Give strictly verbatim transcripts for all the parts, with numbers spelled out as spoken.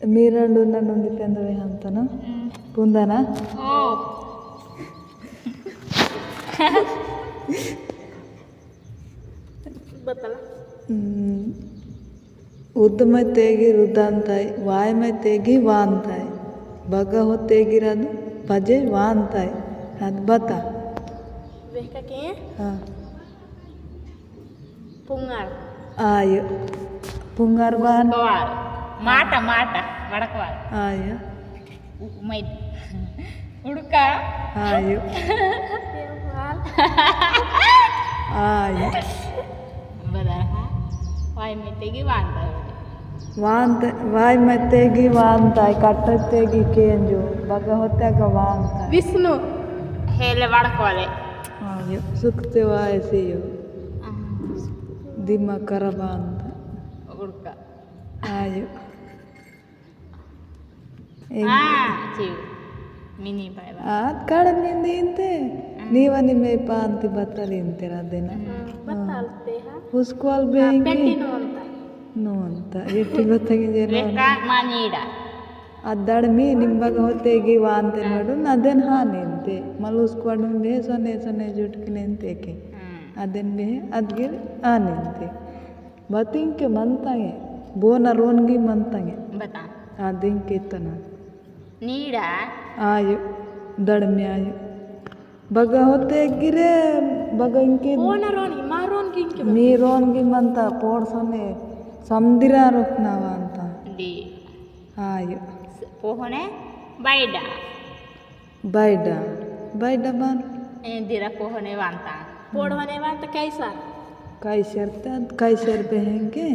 मीरंडु नन्नुंदी पेंदवे हंतना। पुंदना? ओ। बतला। हम्म। उद्दमय तेगी रुदांताय, वायमय तेगी वांताय। बगा हो तेगी रदु, पजे वांताय। अद बता। वेहका के? हाँ। पुंगार। आयो। पुंगार बान। पुंगार। माटा, माटा, वड़कवार। आयो। उ-, मै-, उड़का। आयो। आयो। बदर, हाँ। वाई में तेगी वांता है। वांत, वाई में तेगी वांता है, कट्ट तेगी केंजो, बगा होते का वांता है। विष्णु। हेले वड़कवाले। आयो, सुखते वाय से यो। दिमाग खराब आंद। उड़का। आयो। एक हाँ, चीव। मिनी पाएवा। आत काड़ निंदी इंते। नीवा निमे पांती बतल इंते रादेना। बतलते हाँ। उसको अल बेंगे। पेटी नोंता। नोंता। एटी बतंगे जे नोंता। रेखा मानीड़ा। अद्दड़ मी निम्बग होते गी वांते नडु नदेन हाँ निंते। मल उसको अडुन बे सोने सोने जुटकी निंते के। अदेन बे अदगिर आ निंते। बतिंके मंतांगे, बोना रोनगी मंतांगे। बता। आ दिंके इतना। नीड़ा। आयो, दड़मे आयो। बगा होते गिरे, बगा इंके। बोना रोनगी, मा रोनगी इंके बता। मी रोनगी मंता, पोड़ सने, समदिरा रोकना वांता। दी। आयो। स-, पोहने, बाइडा। बाइडा, बाइडा बान। ए, दिरा पोहने वांता। पोड़ होने वांता कैसर। कैसर ते, कैसर पे हैं के,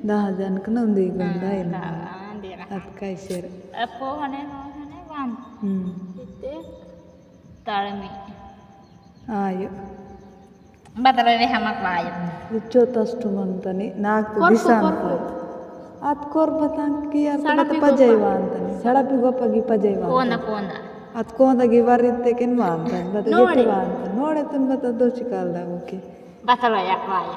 दहा जन के नंदी गंदा है ना। हाँ, दिरा। अत कैसर। अ, पोहने, पोहने वांता। हम्म। इत्ते? तालमी। आयो। बतलो वे हमक वायो। इच्चो तस्तु मंतनी, नाक तो कोरपु, दिसान कोरपु। को। अत कोर बतांग की यार तो सड़पी बता पजय गोपा। वांतनी, सड़पी गोपा की पजय वांतनी। कोंदा, कोंदा। अत कोंदा की वरिते केन वांतनी, बता नोड़े। गेटे वांतनी। नोड़े तुम बता दो चिकाल दा ओके। बतलो याक वायो।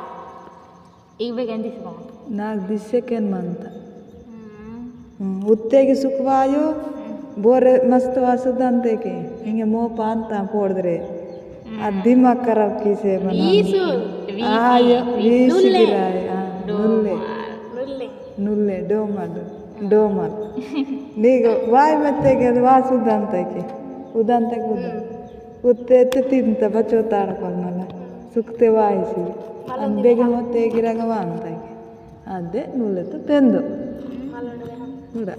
इक बेगेन दिसबा। नाक दिसे केन मंता। हम्म। हम्म, उत्ते की सुखवायो, बोरे मस्त वासुदंते के, हिंगे मो पांता पोड़दरे। हम्म। आ दिमाग खराब कीसे बना। वीसु, वीसी, आयो, वीसी नुल्ले। गिराय, आ, डोमल। नुल्ले। नुल्ले। नुल्ले, डोमल, डोमल। नीगो, वाय मत्ते के, वासुदंते के, उदंते के उदं। हम्म। उत्ते ते तिंता बचो ताड़पल मला। सुखते वायसी। मलंदी अन बेगे बेहा। मोते गिरंग वांता के। अदे नुल्ले तो पेंदो। मलंदी बेहा। उड़ा।